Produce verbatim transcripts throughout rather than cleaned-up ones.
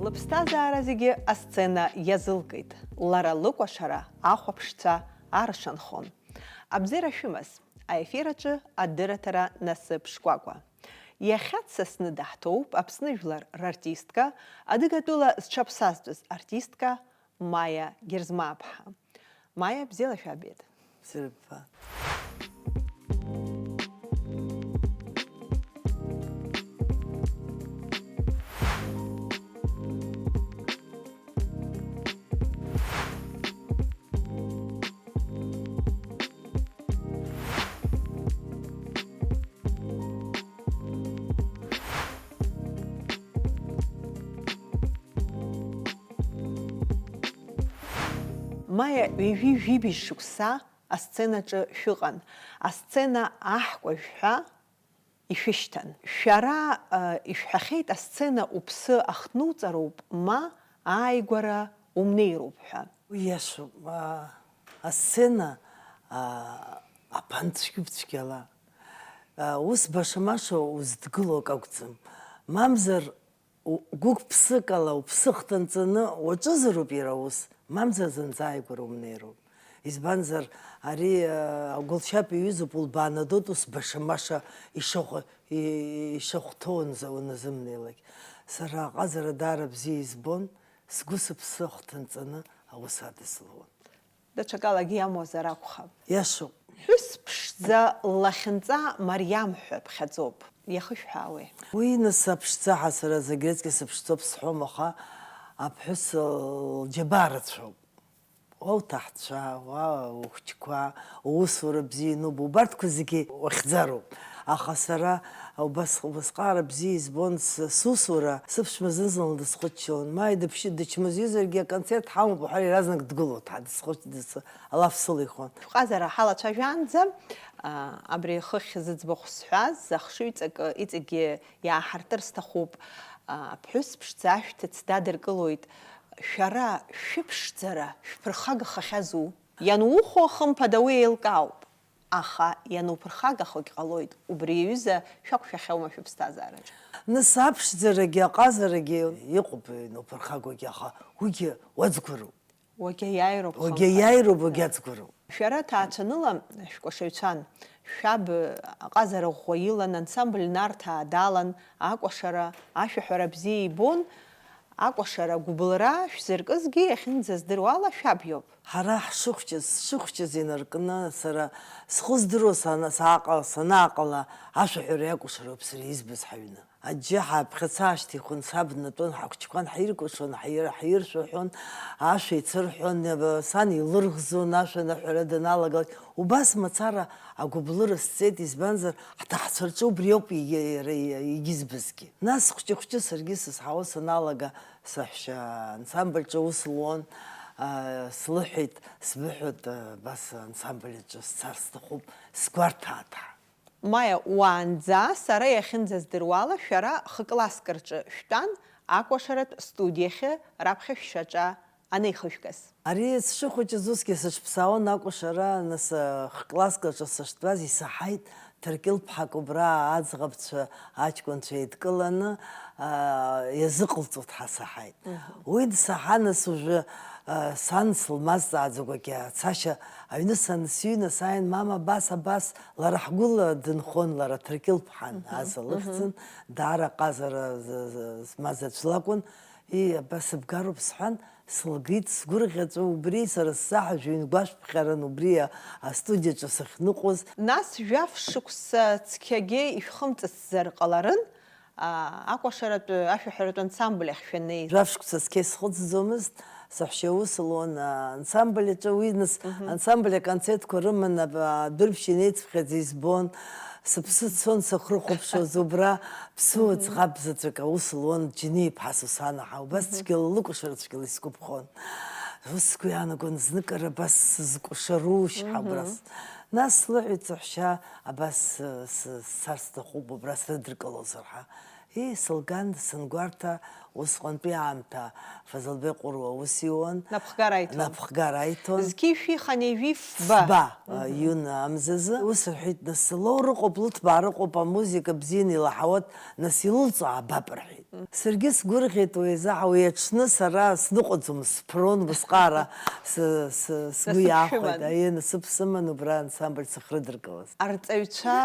Лыԥсҭазаара зегьы асцена иазылкит, лара лыкәашара ахәаԥшцәа аршанхон. Абзиара шәымаз, аефир аҿы адырраҭара Насыԥ Шкәакәа. Иахьа дсасны даҳҭоуп Аԥсны жәлар рартистка, адыгатәыла зҽаԥсазтәыз артистка Маиа Герзмааԥҳа. Маиа, бзиала шәаабеит. Бзиара бфа. Маиа, ҩажәи жәибжь шықәса асценаҿы шәыҟан, асцена аҳкәажә ҳәа ишәышьҭан. Шәара, э, ишәҳәахьеит, асцена уԥсы ахҭнуҵароуп, ма ааигәара умнеироуп ҳәа. Уи иашоуп, а, асцена, а, аԥан цәгьоуп цәгьала. А, ус баша-маша узыдгыло акы акәӡам. Мамзар, у-, гәык-ԥсыкала уԥсы хҭынҵаны уаҿызароуп иара аус, мамзар зынӡа ааигәара умнеироуп. Избанзар, ари, а, агәылшьап иҩызоуп, улбаанадоит ус баша-маша ишахә-, и-, ишахәҭоу уназы-, уназымнеилак. Сара аҟазара даара бзиа избон, сгәы-сыԥсы ахҭынҵаны аус адызлон. Даҽакалагьы иамуазар акәхап. Иашоуп. Ԥҳәыс ԥшӡа лахьынҵа Мариам ҳәа ԥхьаӡоуп. Иахышәҳәаауеи? Уи, нас, аԥшӡа ҳа сара зегь рыцкьа сыԥшӡоуп сҳәом, аха аԥҳәыс лџьабаа рацәоуп. Уа уҭаҳцәа, уа ухәыҷқәа, уусура бзиа ианубо, убарҭқәа зегьы уахьӡароуп. Аха сара убас, убасҟаара бзиа избон с-, сусура, сыԥшәма зны-зынла дысхыччалон. Ма идыԥшьы-, дычмазаҩызаргьы, аконцерт ҳамоуп уҳәар, иаразнак дгылон, дҳа-, дысхыч-, дыс-, алаф сылихуан. Шәҟазара ҳалацәажәаанӡа, а, абри хыхь зыӡбахә сҳәаз, ахшыҩҵакы иҵегьы иааҳартыр сҭахуп. А, аԥҳәыс ԥшӡа ашәҭыц дадыркылоит. Шәара шәыԥшӡара шәԥырхагахахьазу? Ианухәо, хымԥада, уи еилкаауп. Аха иануԥырхагахогь ҟалоит, убри аҩыза шәақәшәахьоума шәыԥсҭазаараҿ? Нас аԥшӡарагьы аҟазарагьы иҟоуп иануԥырхагогьы, аха уигьы уаӡгәыроуп. Уагьа иааироуп, уагьа хымԥада, иааироуп, уагьа аӡгәыроуп. Шәара ҭаацәаныла шәкәашаҩцәан, шәаб аҟазара ӷәӷәа илан, ансамбль Нарҭаа далан, акәашара, ашәаҳәара бзиа ибон, акәашара гәыбылра шәзыркызгьы иахьынӡаздыруа ала шәаб иоуп. Ҳара ҳшыхәҷыз, сшыхәҷыз инаркны, сара схы здыруа сана-, сааҟала, санааҟала, ашәаҳәареи акәашароуп сара избаз ҳаҩны. Аџьы ҳааԥхьаца аашьҭихуан, саб днатәон, ҳахәҷқәан, ҳаиркәашон, ҳаир-, ҳаиршәаҳәон, ашәа еицырҳәон, сан илырӷзон, ашәа анаҳәара даналагалак, убас мацара агәыблыра сҵеит, избанзар, ҳҭаацәа рҿы убри ауп иагьа-, иара егьызбазгьы. Нас хәҷы-хәҷы саргьы сызҳауа саналага, саҳәшьа ансамбль аҿы аус луан, а, слыҳәеит, сбыҳәоит, а, абас ансамбль аҿы сцар сҭахуп, сгәарҭа аҭаа. Маиа, уаанӡа сара иахьынӡаздыруала, шәара хы-класск рҿы шәтәан, акәашаратә студиахьы раԥхьа шәшьаҿа анеихышәгаз. Ари сшыхәыҷыз усгьы сыҽԥсаауан акәашара, нас, а, хы-класск аҿы сыштәаз исаҳаит, ҭырқьылԥҳак убра аӡӷабцәа, аҷкәынцәа еидкыланы, а, иазыҟалҵоит ҳәа саҳаит. Мгм. Уи дсаҳа, нас уажәы, а, сан слмазҵааӡакәагьы ацашьа аҩны сансыҩны сааин, мама, абас, абас, лара ҳгәыла дынхон, лара ҭырқьылԥҳан, мгм, аза лыхьӡын, мгм, даара ҟазара з-, з-, змаз аӡә лакәын, и, абас сыбгароуп сҳәан, сылгеит, сгәырӷьаҵәа убри, сара сзаҳа жәаҩн гәашәԥхьарын убри а-, астудиаҿы сахьныҟәоз. Нас жәаф шықәса цқьагьы ишәхымҵыцзар ҟаларын, а, акәашаратәы, ашәаҳәаратәы ансамбль ахь шәаннеи? Жәаф шықәса цқьа исхыҵӡомызт, саҳәшьа аус луан, а, ансамбль аҿы, уи нас, мгм, ансамбль аконцертқәа рыман, а, адәырԥшьа инеицыԥхьаӡа избон, сыԥсы цон сахьрыхәаԥшуаз убра, ԥсуа, мгм, ӡӷаб заҵәык аус луан, Џьениа-иԥҳа Сусана ҳәа, убас, мгм, цәгьала лыкәашара цәгьала исгәаԥхон. Ус сгәы иаанагон, зныкыр абас сызкәашарушь ҳәа абра. Мгм. С-, нас слыҳәеит саҳәшьа, абас, э, с-, сцар сҭахуп, убра срыдыркылозар ҳәа. Ии, сылган, сангәарҭа, усҟантәи аамҭа Фазылбеи Ҟәыруа ус иуан. Напхгара иҭон. Напхгара иҭон. Зқьи шәи ханеи жәи фба. Фба, э, Мгм. июн амзазы. Ус рҳәеит, нас, лоур ыҟоуп, лыҭбаар ыҟоуп, амузыка бзианы илаҳауеит, нас илылҵуа аабап, рҳәеит. Саргьы сгәырӷьеит уи азы, уи аҽны сара сныҟәаӡом, сыԥрон, усҟара с-, с-, сгәы Насыԥ иаахәеит, шәыман. Аиеи, насыԥ сыман убра ансамбль сыхрыдыркылаз. Арҵаҩцәа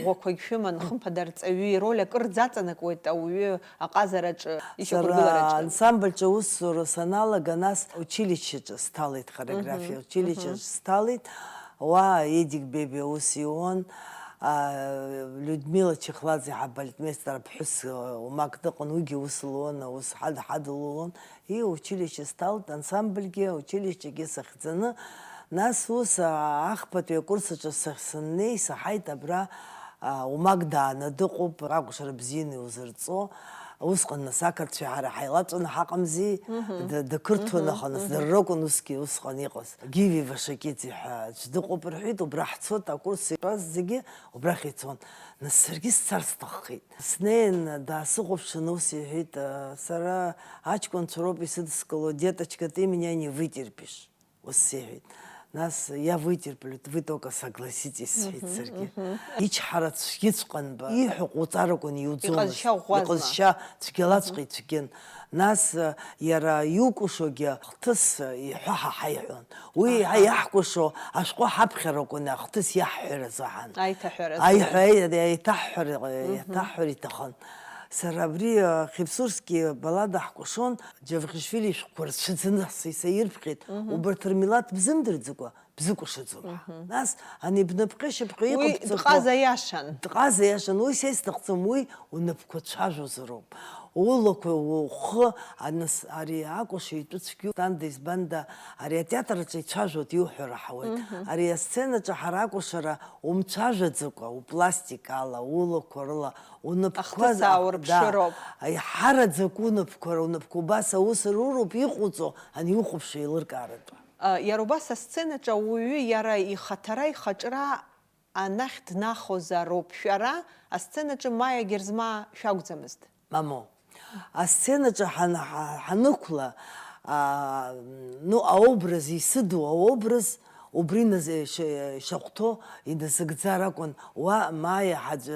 ӷәӷәақәагь шәыман, хымԥада, арҵаҩы ироль акыр дзаҵанакуеит ауаҩы аҟазараҿы, Сара ишьақәыргылараҿы. Ансамбльҿы аусура саналага, нас училищеҿы сҭалеит, хореографиа Мгм, училищеҿы мгм. сҭалеит. Уа Едик Бебиа ус иуан, а, Людмила Чехладзе ҳабалетмеистер аԥҳәыс, а, умак дыҟан, уигьы ус луан, ус ҳад-, ҳадылулон. И училище сҭалт, ансамбльгьы, училищегьы сахьӡаны, нас ус, а, ахԥатәи акурс аҿы сахь сыннеи, саҳаит абра, а, умак дааны дыҟоуп, акәашара бзианы иузырҵо. Усҟан нас ақырҭцәеи ҳара ҳаилаҵәаны ҳаҟамзи, Мгм. д-, дақырҭуан Мгм, аха, нас мгм. дара ракәын усгьы усҟан иҟаз. Гиви Вашакиӡе ҳәа аӡә дыҟоуп рҳәеит, убра ҳцот, акурс итәаз зегьы убрахь ицон. Нас саргьы сцар сҭаххеит. Снеин, даасыхәаԥшын, ус иҳәеит, а, сара аҷкәынцәа роуп исыдыскыло, деточка, ты меня не вытерпишь. Ус сеиҳәеит. Нас, я вытерплю, вы только согласитесь, сҳәеит Мгм, саргьы. мгм. Ичҳара цәгьыҵәҟьан ба, ииҳәо ҟауҵаракәын иуӡомызт. Иҟазшьа ӷәӷәазма? Иҟазшьа цәгьалаҵәҟьа Мгм. ицәгьын. Нас, а, иара иукәашогьы ахҭыс, а, иҳәо ҳа ҳаиҳәон. Уи Аҳа. иаҳкәашо ашәҟәы ҳаԥхьаракәын ахҭыс иаҳҳәара азыҳәан. Аиҭаҳәара Аиҳәа-, азыҳәан. аи-, аиҭаҳҳәара, Мгм. иаҭаҳҳәара иҭахын. Сара абри, а, Хевсурски балада ҳкәашон, Џьавӷишвили ишәҟәқәа рцәаӡаны ҳса-, исаирԥхьеит, Мгм. убарҭ рмилаҭ бзымдырӡакәа, бзыкәашаӡом ҳәа. Мгм. Нас, ани бнапҟьа-шьапҟьа Уи иҟабҵақәа дҟаза иашан. Дҟаза иашан, уи са исҭахӡам, уи унапқәа цәажәозароуп. Улақәа, ухы, аныс-, ари акәаша итәы цәгьоуп. Танда, избанда, ари атеатр аҿы ицәажәоит, иуҳәо раҳауеит. Мгм. Ари асценаҿы ҳара акәашара умцәажәаӡакәа, упластик ала, улақәа рыла, унапқәа Ахҭыс за-, ааурԥшыроуп. да, аиҳараӡак унапқәа, унапқәа убас аус руроуп иҟауҵо, ани ухәаԥшуа еилыркааратәы. А, иара убас асценаҿы ауаҩы иара ихаҭара, ихаҿра анахь днахозароуп. Шәара асценаҿы Маиа Герзмаа шәакәӡамызт. Мамоу. Асценаҿы ҳан-, ҳа-, ҳанықәла, а, ну, аобраз, исыду аобраз, убри наз-, ш-, ишахәҭоу иназыгӡар акәын. Уа Маиа ҳаӡә-,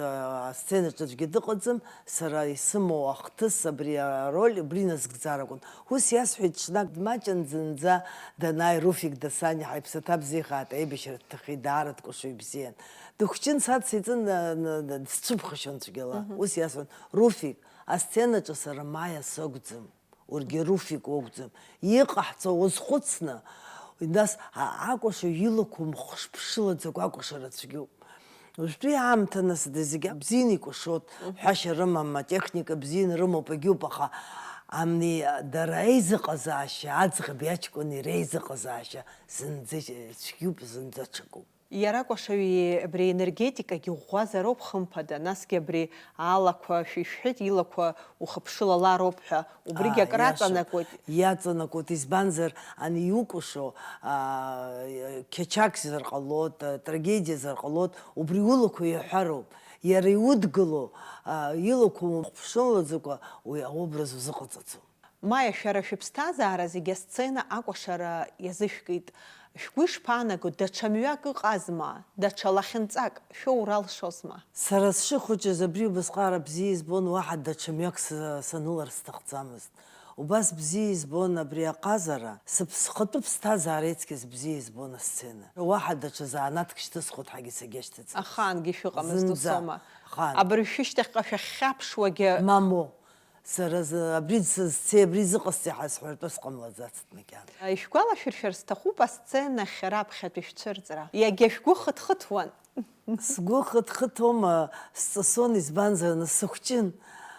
асценаҿ аӡәгьы дыҟаӡам, сара исымоу ахҭыс, абри ароль, убри иназгӡар акәын. Ус иасҳәеит ҽнак, дмаҷын зынӡа данааи, Руфик Дасаниа, ҳаиԥсаҭа бзиахааит, аибашьра дҭахеит, даара дкәашо ибзиан. Дыхәҷын, сад сиҵын, на-, на-, на-, дсцәыԥхашьон цәгьала. Мгм. Ус иасҳәон, Руфик, асценаҿы сара Маиа сакәӡам, уаргьы Руфик уакәӡам. Иҟаҳҵо уазхәыцны, нас а-, акәашаҩ илақәым хышԥшылаӡакәа акәашара цәгьоуп. Уажәтәи аамҭа, нас, зегьы бзианы икәашоит, Мгм. ҳәашьа рымам, атехника бзианы рымоуп, егьуп, аха ани дара аизыҟазаашьа, аӡӷаби аҷкәыни реизыҟазаашьа зынӡа цәгьоуп, зынӡа ҽакуп. Иара акәашаҩ абри аенергетикагьы ӷәӷәазароуп, хымԥада, насгьы абри алақәа шәишәҳәеит, илақәа ухыԥшылалароуп ҳәа, убригьы Аа, акыр иашоуп. аҵанакуеит. Иаҵанакуеит, избанзар, ани иукәашо, аа, қьачақьзар ҟалоит, трагедиазар ҟалоит, убри улақәа иаҳәароуп. Иара иудгыло, аа, илақәа ухыԥшылаӡакәа уи аобраз узыҟаҵаӡом. Маиа, шәара шәыԥсҭазаара зегьы асцена акәашара иазышәкит. Шәгәы ишԥаанаго, даҽа мҩак ыҟазма, даҽа лахьынҵак шәоур алшозма? Сара сшыхәыҷыз абри убасҟара бзиа избон, уаҳа даҽа мҩак са-, санылар сҭахӡамызт. Убас бзиа избон абри аҟазара, сыԥ-, схатәы ԥсҭазаара иаҵкьыс бзиа избон асцена. Уаҳа даҽа заанаҭк шьҭысхуеит ҳәагьы сагьашьҭаӡамызт. Ахаангьы шәыҟамызт, Зынӡа. усоума? Ахаан. Абыржә шәышьҭахьҟа шәахьхьаԥшуагьы Мамоу. Сара зы-, абри сызцеи, абри зыҟасҵеи ҳәа сҳәартә сҟамлаӡацт макьана. Ишәгәалашәыршәар сҭахуп асценахь раԥхьатәи шәцәырҵра. Иагьа шәгәы хыҭхыҭуан. Сгәы хыҭхыҭуама, сҵысон, избанзар, нас сыхәҷын.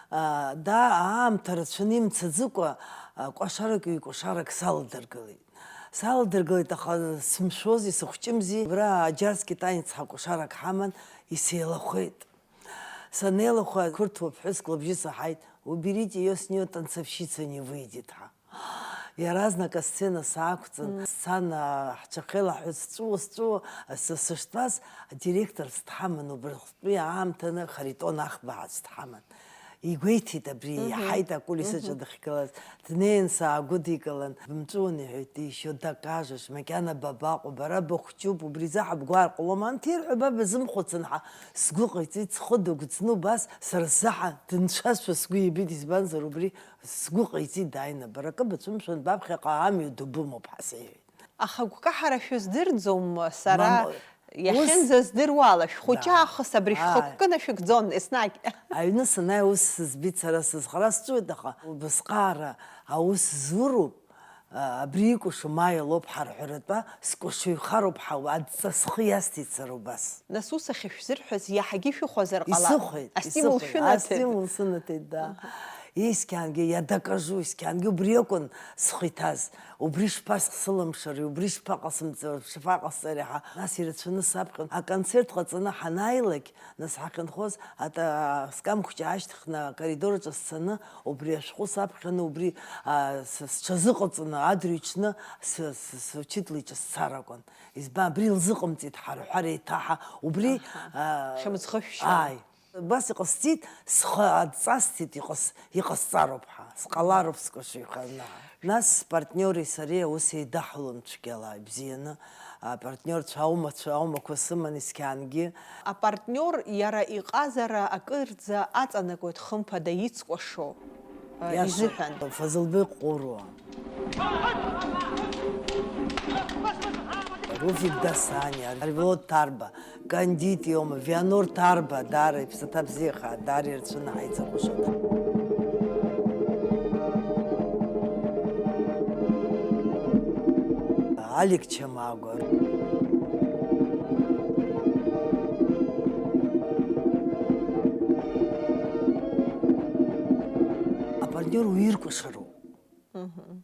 А, да, аамҭа рацәаны имцаӡыкәа, а, кәашарак ҩ-кәашарак саладыргылеит. Саладыргылеит, аха сымшәози, сыхәҷымзи. Абра аџьарцкьа танец ҳәа кәашарак ҳаман, исеилахәеит. Санеилахәа, қырҭуа ԥҳәыск лыбжьы саҳаит, уберите её с неё танцовщица не выйдет ҳәа. Иаразнак асцена саақәҵан, сцан, а, ҳҽахьеилаҳәаз сҵәуо, сҵәуо, сы-, сыштәаз, адиректорс дҳаман, убрахьтәи аамҭаны Харитон Ахба аӡә дҳаман. Игәеиҭеит абри, иаҳаит акулисаҿы дахьгылаз. Днеин саагәыдикылан, бымҵәуан, иҳәеит, ишьо дакажаш, макьана бабаҟоу, бара быхәҷуп, убри заҳа бгәаар ҟалом, анҭ ирҳәо ба базымхәыцын ҳәа сгәы ҟаиҵеит, схы дагәӡны убас сара сзаҳа дынцәазшәа сгәы иабеит, избанзар убри сгәы ҟаиҵеит дааины, бара акы бацәымшәан, баԥхьаҟа амҩа ду бымоуп ҳәа сеиҳәеит. Аха гәкаҳара шәыздырӡом, сара Мам, ус иахьынӡаздыруа ала, шәхәыҷы Да. аахыс абри Ааи. шәхықәкы нашәыгӡон еснагь. Аҩны санааи ус сызбеит, сара сызхара сҵәуеит, аха убасҟаара аус зуроуп, а, абри икәашо ма иалоуп ҳарҳәаратәа, скәашаҩхароуп ҳәа адҵа схы иасҭеит сара убас. Нас ус ахьышәзырҳәаз иаҳагьы шәыхәазар ҟалап. Исыхәеит, Астимул исыхәеит, шәынаҭеит. Астимул сынаҭеит, да. Аха. Исқьангьы иадакажу, исқьангьы убри акәын схы иҭаз. Убри шԥасхсылымшари, убри шԥаҟасымҵари, шԥаҟасҵари ҳәа. Нас ирацәаны саԥхьон. Аконцерт ҟаҵаны ҳанааилак, нас ҳахьынхоз, ата-, аскам хәҷы аашьҭыхны акоридор аҿы сцаны, убри ашәҟәы саԥхьаны, убри, а, с-, сҽазыҟаҵаны, адырҩаҽны с-, с-, сучитель иҿы сцар акәын. Избан, абри илзыҟамҵеит ҳәа рҳәар еиҭаҳа, убри, Аҳа. а, Хьымӡӷышәшьала. Ааи. Убас иҟасҵеит, схы адҵасҭеит, иҟас-, иҟасҵароуп ҳәа, сҟалароуп скәашаҩханы ҳәа. Нас партниори сареи аус еидаҳлон цәгьала, ибзианы, апартниорцәа аумацәа, аумақәа сыман исқьангьы. Апартниор иара иҟазара акырӡа аҵанакуеит, хымԥада, ицкәашо, а, Иашоуп. изыҳәан. Фазылбеи Ҟәыруа. Руфик Дасаниа, Арвелод Ҭарба, Кандид Иома, Вианор Ҭарба, даара иԥсаҭа бзиахааит, даара ирацәаны ҳаицакәашоит. Алик Чамагәа. Апартниор уиркәашароуп. Мгм.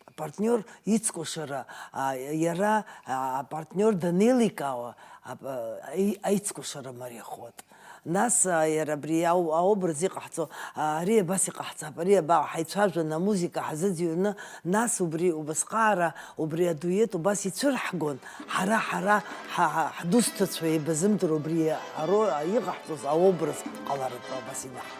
Апартниор ицкәашара, а, иара, а, апартниор данеиликаауа, ап-, а, и-, аицкәашара мариахоит. Нас, а, иара абри ау-, аобраз иҟаҳҵо, а, ари абас иҟаҳҵап, ари абаҟа ҳаицәажәаны, амузыка ҳазыӡырҩны, нас убри убасҟаара, убри адует убас ицәырҳгон, ҳара, ҳара, ҳа-, ҳа-, ҳдусҭцәа еибазымдыруа убри аро-, иҟаҳҵоз аобраз ҟаларатәы абас инаҳгон.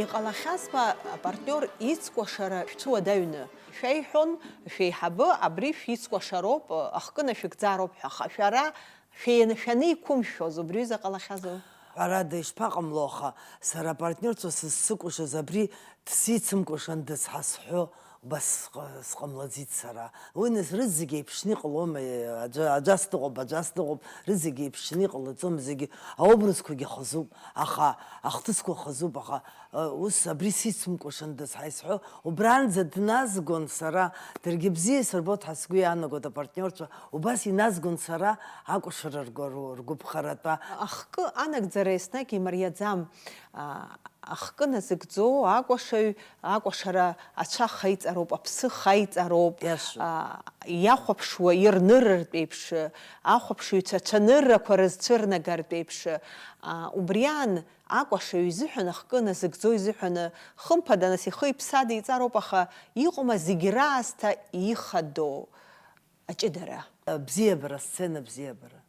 Иҟалахьазма апартниор ицкәашара шәцәуадаҩны? Шәеиҳәон, шәеиҳабы абри шәицкәашароуп, ахкы нашәыгӡароуп ҳәа, аха шәара шәеи-, шәанеиқәымшәоз убри аҩыза ҟалахьазу? Ҳәарада, ишԥаҟамло, аха сара апартниорцәа сызцыкәашаз абри дсицымкәашандаз ҳәа сҳәо, Убас сҟ-, сҟамлаӡеит сара. Уи нас рызегь еиԥшны иҟалома, аӡәы, аӡәас дыҟоуп, аӡәас дыҟоуп, рызегь еиԥшны иҟалаӡом, зегьы аобразқәагьы хазуп, аха, ахҭысқәа хазуп, аха, ы, ус абри сицымкәашандаз ҳәа исҳәо, убранӡа дназгон сара, даргьы бзиа исырбоит ҳәа сгәы иаанагоит апартниорцәа, убас иназгон сара акәашара ргәы-, ргәаԥхаратәа. Ахкы анагӡара еснагь имариаӡам. А, Ахкы назыгӡо акәашаҩ, акәашара ацәа хаиҵароуп, аԥсы хаиҵароуп. Иашоуп. А, иахәаԥшуа ирнырыртә еиԥш, ахәаԥшыҩцәа ацәаныррақәа рызцәырнагартә еиԥш, а, убри аан акәашаҩ изыҳәан, ахкы назыгӡо изыҳәан, хымԥада, нас, ихы-иԥсы адиҵароуп, аха иҟоума зегь раасҭа ихадоу аҷыдара? Абзиабара, асцена абзиабара.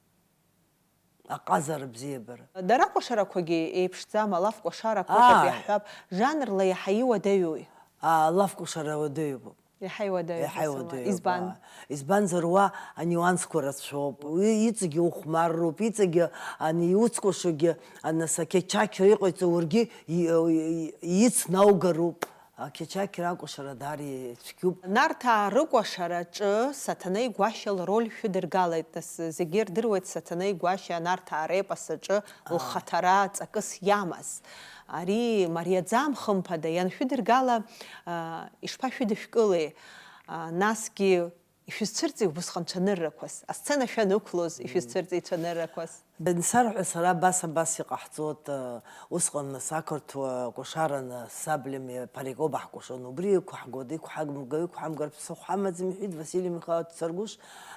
Аҟазара бзиабара. Дара акәашарақәагьы еиԥшӡам, алаф кәашарақәоуп, Ааи. Иаҳҳәап, жанрла иаҳа иуадаҩуи? Алаф кәашара уадаҩуп. Иаҳа иуадаҩуп, Иаҳа Расума. Иуадаҩуп, Избан? Ааи. Избанзар, уа анюансқәа рацәоуп. Уи иҵегьы ухәмарроуп, иҵегьы ани иуцкәашогьы, анас ақьачақьра иҟаиҵо уаргьы и-, и-, ицнаугароуп. Ақьачақьра акәашара даара ицәгьоуп. Нарҭаа рыкәашараҿы Саҭанеи Гәашьа лроль шәыдыргалеит, нас, зегьы ирдыруеит Саҭанеи Гәашьа Нарҭаа репос аҿы Аа. лхаҭара ҵакыс иамаз. Ари мариаӡам, хымԥада, ианшәыдыргала, аа, ишԥашәыдышәкылеи? Аа, насгьы ишәызцәырҵи убысҟан цәаныррақәас? Асцена шәанықәлоз, Мм. ишәызцәырҵи цәаныррақәас? Дансарҳәа сара абас, абас иҟаҳҵоит, э, усҟан нас ақырҭуа кәашаран, э, саблеи парикои ҳкәашон, убри иқәҳгоит, иқәҳамгаҩ, иқәҳамгар ԥсыхәа ҳамаӡам, иҳәеит Василий Михайлович Царгәыш,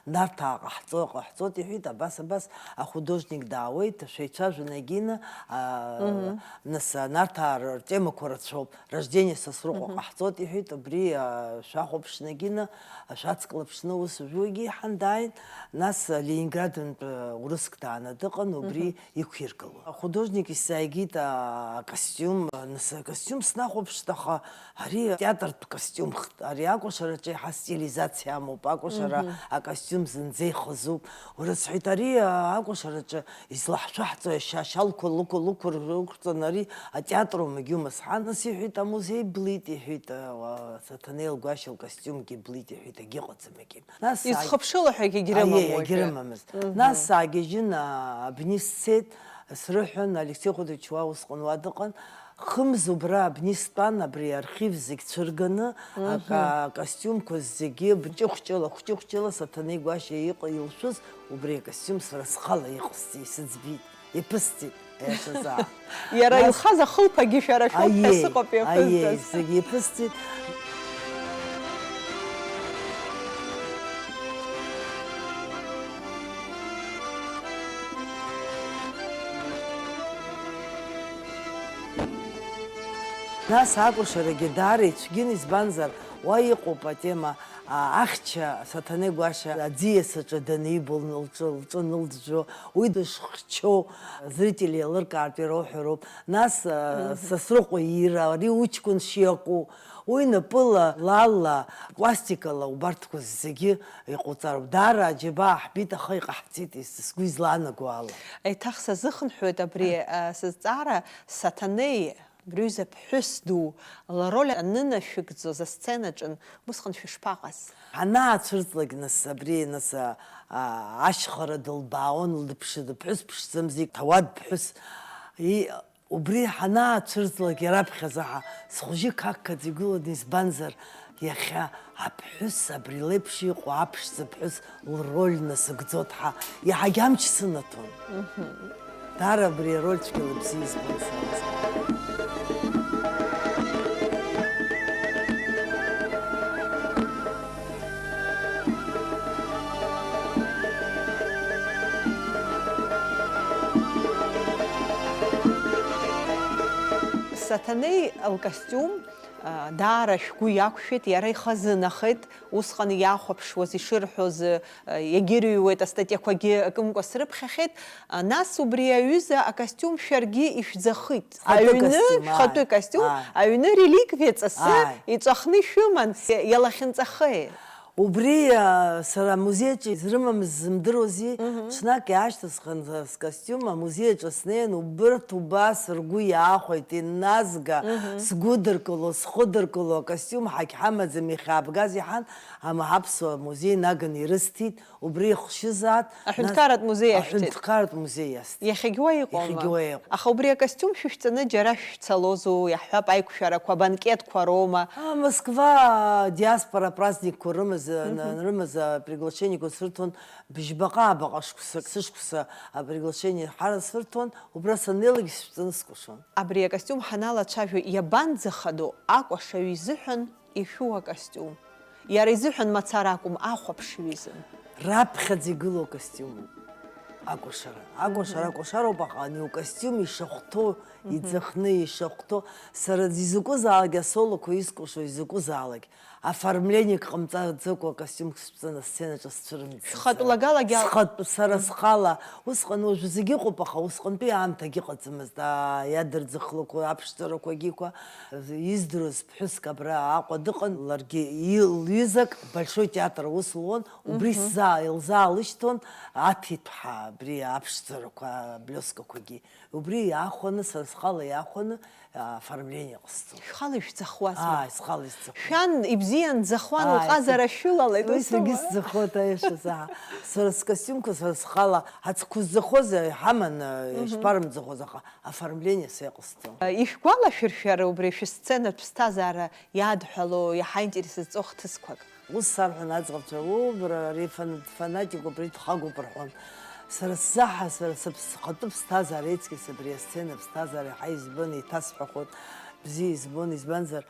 Нарҭаа ҟаҳҵо-, ҟаҳҵоит, иҳәеит, абас, абас ахудожник даауеит, шәеицәажәан егьины, а, нас, а, Нарҭаа р-, ртемақәа рацәоуп. Рождение Сасрыҟәа ҟаҳҵоит, иҳәеит, убри, а, шәахәаԥшны егьины, а, шәацклаԥшны ус жәугьы иҳан дааин, нас, а, Ленинградынтә, а, урыск дааны дыҟан, убри иқәиргылон. Ахудожник исзааигеит, а, акостиум, а, нас акостиум снахәаԥшт, аха ари атеатртә костиумхт, ари акәашараҿы еиҳа стилизациа амоуп, акәашара акостиум зынӡа ихазуп. Урысҳәеит, ари, а, акәашараҿы излаҳшәаҳҵо иашьа ашьалқәа лықәу-, лықәыр-, лықәырҵан, ари атеатр умагьумыз. Ҳа, нас, иҳәеит, амузеи блит, иҳәеит, а, уа, Саҭанеи Лгәашьа лкостиумгьы блит, иҳәеит, агьыҟаӡам, егьи. Нас сааги-, изхыԥшыло ҳәагьы егьрымам аиеи, уажәы. Егьрымамызт. Нас саагьежьын, а, абни сцеит, срыҳәан, Алексей Хәыдыч уа усҟан уа дыҟан, хымз убра абни стәан, абри архив зегь цәырганы, ака-, акостиумқәа зегьы бҷыхәҷыла, хәҷыхәҷыла Саҭанеи Гәашьа иҟ-, илшәыз убри акостиум сара схала иҟасҵеит, исыӡбеит, иԥысҵеит, аиашазы. Иара нас илхаз ахылԥагьы шәара шәоуп ҳәа, аиеи, сыҟоуп, аиеи, иаԥызҵаз. Зегь иԥысҵеит. Нас акәашарагьы даара ицәгьын, избанзар, уа иҟоуп атема, а, ахьча Саҭанеи Гәашьа аӡиас аҿы данибо, лҿы, лҿы анылӡәӡәо, уи дышхьчоу, зрители еилыркаартә ироуҳәароуп. Нас, а, Сасрыҟәа иира, ари уҷкәын шиакәу, уи напыла, лалла, пластикала убарҭқәа зегьы иҟауҵароуп. Даара аџьабаа ҳбеит, аха иҟаҳҵеит, ес-, сгәы излаанаго ала. Еиҭах сазыхынҳәуеит абри, а, сызҵаара, Саҭанеи, абри аҩыза ԥҳәыс ду лроль анынашәыгӡоз асценаҿын, усҟан шәышԥаҟаз? Ҳанаацәырҵлак, нас, абри, нас, а, а, ашьхара дылбаауан, лыԥшы-, лыԥҳәыс ԥшӡамзи, ҭауад ԥҳәыс. И-, Убри ҳанаацәырҵлак, иараԥхьаӡа ҳа схәыжьы қаққаӡа игылан, избанзар, иахьа аԥҳәыс абри леиԥш иҟоу аԥшӡа ԥҳәыс лроль насыгӡоит ҳәа, иаҳагьы амч сынаҭон. Даара абри ароль цәгьала бзиа избон сара. Саҭанеи лкостиум, а, даара шәгәы иақәшәеит, иара ихазынахеит, усҟан иахәаԥшуаз, ишырҳәоз, а, иагьырыҩуеит, астатиақәагьы акымкәа срыԥхьахьеит. А, нас убри аҩыза акостиум шәаргьы ишәӡахит. Хатәы аҩны, костиум, шәхатәы ааи, костиум, ааи. Аҩны реликвиа ҵасы, ааи, иҵәахны ишәыман, иалахьынҵахеи? Убри, а, сара амузеи аҿы изрымамыз зымдыруази, мгм, ҽнак иаашьҭысхын, а, скостиум амузеи аҿы снеин, убырҭ убас ргәы иаахәеит, инназга, мгм, сгәыдыркыло, схыдыркыло, акостиум ҳагьҳамаӡам, ихьаабгаз иҳан, ама ҳаԥсуа музеи наганы ирысҭеит, убри ихшьызаат, нас аҳәынҭқарратә музеи иашәҭеит. Аҳәынҭқарратә музеи иасҭеит. Иахьагь уа иҟоума? Иахьагь уа иҟоуп. Аха убри акостиум шәышәҵаны џьара шәцалозу, иаҳҳәап, аиқәшәарақәа, абанкетқәа роума? А, Москва диаспора праздникқәа рымаз, мгм, на-, рымаз априглашениақәа сырҭон, быжьбаҟа-ааба шықәсык, сышықәса априглашение ҳара сырҭон, убра саннеилак сшәҵаны скәашон. Абри акостиум ҳаналацәажәо, иабанӡахадоу акәашаҩ изыҳәан ишәу акостиум? Иара изыҳәан мацара акәым, ахәаԥшҩы изын. Раԥхьаӡа игылоу акостиумуп акәашара. Акәашара, мгм, акәашароуп, аха ани укостиум ишахәҭоу, мгм, иӡахны ишахәҭоу, сара изакәызаалак асолоқәа искәашо, изакәызаалак оформлениак ҟамҵаӡакәа акостиумк сҵаны асценаҿы сцәырымҵӡац. Шәхатә лагалагьы ал- Схатә, сара, мгм, схала. Усҟан уажә зегьы ыҟоуп, аха усҟантәи аамҭагьы ыҟаӡамызт. Аа, иадырӡыхлақәа, аԥшӡарақәагьы қәа, издыруаз ԥҳәыск абра Аҟәа дыҟан, ларгьы и-, лҩызак Большой театр аус луан, убри, мгм, сзаа-, илзаалышьҭуан аҭиҭәҳәа абри аԥшӡарақәа, аблиоскақәагьы. Убри иаахәаны, сара схала иаахәаны, а, оформление ҟасҵон. Шәхала ишәӡахуазма? Ааи, схала исӡахуан. Шәан ибзиан дзахуан, ааи, лҟазара шәылалеит, уи усоума? Саргьы сӡахоит, аиашазы, ҳа. Сара скостиумқәа сара схала, ҳацқәызӡахоз иҳаман, мгм, ишԥарымӡахоз, аха оформление са иҟасҵон. Ишәгәалашәыршәар убри шәысценатә ԥсҭазаара иадҳәало иаҳа интересы зҵо хҭысқәак? Ус сарҳәон аӡӷабцәа, уу, бара, ари фан-, фанатикуп, ари дхагоуп рҳәон. Сара сзаҳа, сара сыԥс-, схатәы ԥсҭазаара иаҵкьыс абри асцена аԥсҭазаара иаҳа избон, еиҭасҳәахоит, бзиа избон, избанзар,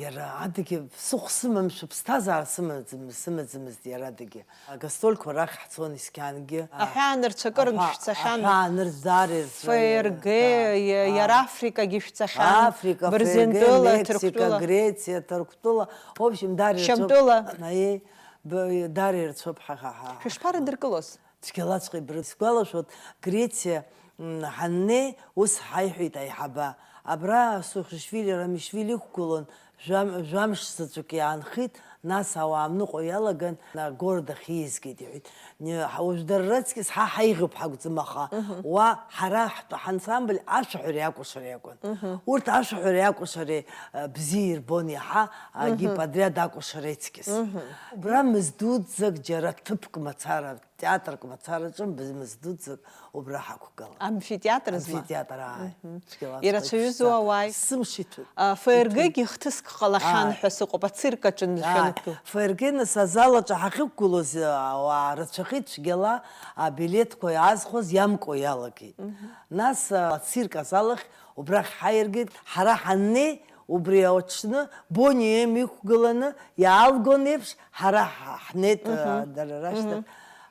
иара адагьы ԥсыхәа сымамшәа ԥсҭазаара сымаӡам-, сымаӡамызт иара адагьы. Агастрольқәа рахь ҳцон исқьангьы. Аҳәаанырцә акырынтә Аҳәа-, шәцахьан. Аҳәаанырцә даара ирцәа-, Ф Р Г, да, иа-, да. Иара Африкагьы шәцахьан. Африка, Бырзентәыла, Ф Р Г, Мексика, Ҭырқәтәыла. Грециа, Ҭырқәтәыла. В общем, даара ирцәоуп. Шьамтәыла. Аиеи, б-, даара ирцәоуп ҳа, ҳа, ҳа. Шәышԥарыдыркылоз? Цәгьалаҵәҟьа ибры-, сгәалашәоит, Грециа, м, ҳаннеи, ус ҳаиҳәеит аиҳабы. Абра Сухишвили Рамишвили иқәгылон, жәам-, жәамш заҵәык иаанхеит, нас ауаа амныҟәо иалаган, а, город ахь ииазгеит, иҳәеит. Не, ҳа-, уажә дара раҵкьыс ҳа ҳаиӷьуп ҳакәӡам, аха Мгм. уа ҳара ҳтә-, ҳансамбль ашәаҳәареи акәашареи акәын. Мгм. Урҭ ашәаҳәареи акәашареи, а, бзиа ирбон иаҳа, а, Мгм. гипподриад акәашара иҵкьыс. Мгм. Убра мыз дуӡӡак џьара ҭыԥк мацара, театрк мацараҿы мыз дуӡӡак убра ҳақәгылан. Амфитеатр зма? Амфитеатр, ааи. Мгм. Цәгьала Ирацәаҩызоу аҵкыс ауааи? Сымш иҭәын. А, Ф Р Г-гьы Иҭәын. Хҭыск ҟалахьан Ааи. ҳәа сыҟоуп, ацирк аҿы Ааи. шәанықәгыл. Ф Р Г нас азал аҿы ҳахьықәгылоз, а, ауаа рацәахеит, цәгьала абилеҭқәа иаазхәаз иамкуа иалагеит. Мгм. Нас, а, ацирк азал ахь убрахь ҳаиргеит, ҳара ҳаннеи, убри аҽны Бони М иқәгыланы иаалгон еиԥш, ҳара ҳ-, ҳнеит, Мгм. а, дара рашьҭахь, Мгм.